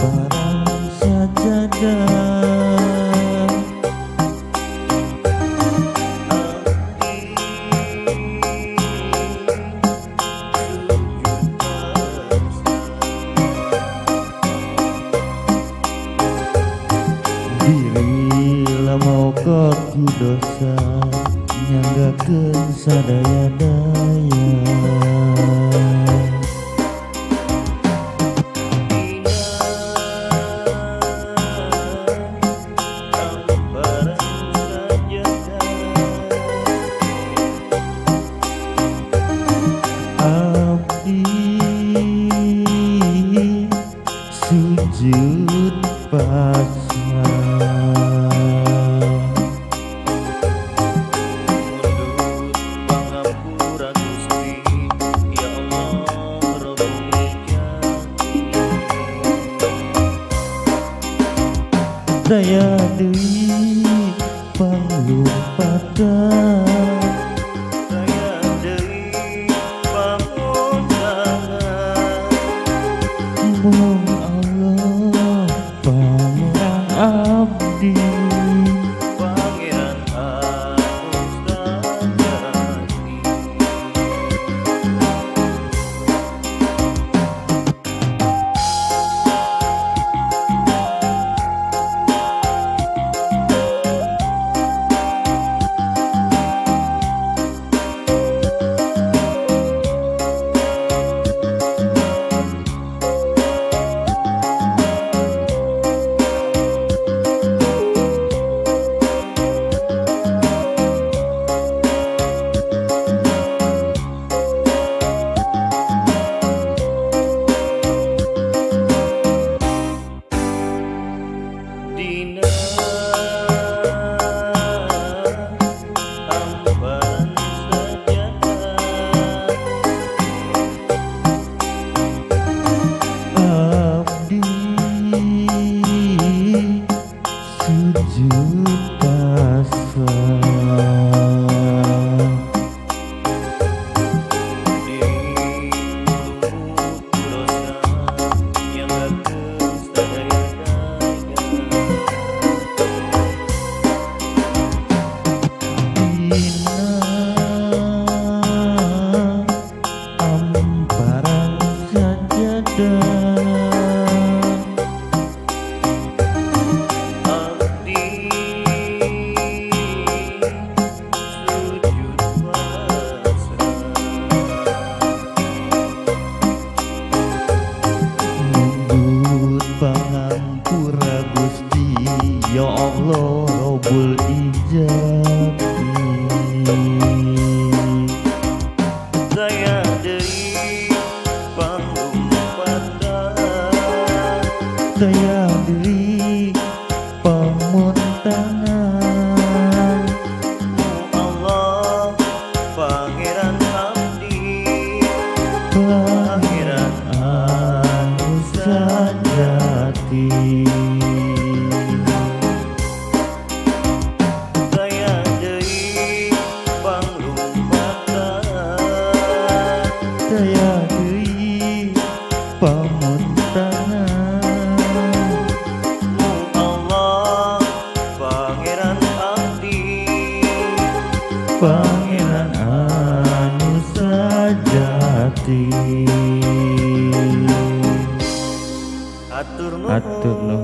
Hamparan sajadah. Diri lamoko ku dosa nyanggakeun sadaya daya. Dina hamparan sajadah. Abdi sujud pasrah. Mundut pangampura Gusti, ya Allah Rabbul Ijati. Daya deui panglumpatan. Daya deui pamuntangan. Mung Allah Pangeran abdi. Pangeran anu sajati. Dina hamparan sajadah. Abdi sujud pasrah. Diri lumut ku dosa nyanggakeun sadaya daya. Dina hamparan sajadah. Abdi sujud pasrah. Mundut pangampura Gusti, ya Allah Rabbul Ijati. Daya deui panglumpatan. Daya deui pamuntangan. Mu Allah Pangeran abdi. Pangeran anu sajati. Daya deui panglumpatan. Daya deui pamuntangan. Mu Allah Pangeran abdi. Pangeran anu sajati. Atur Atur nuhun.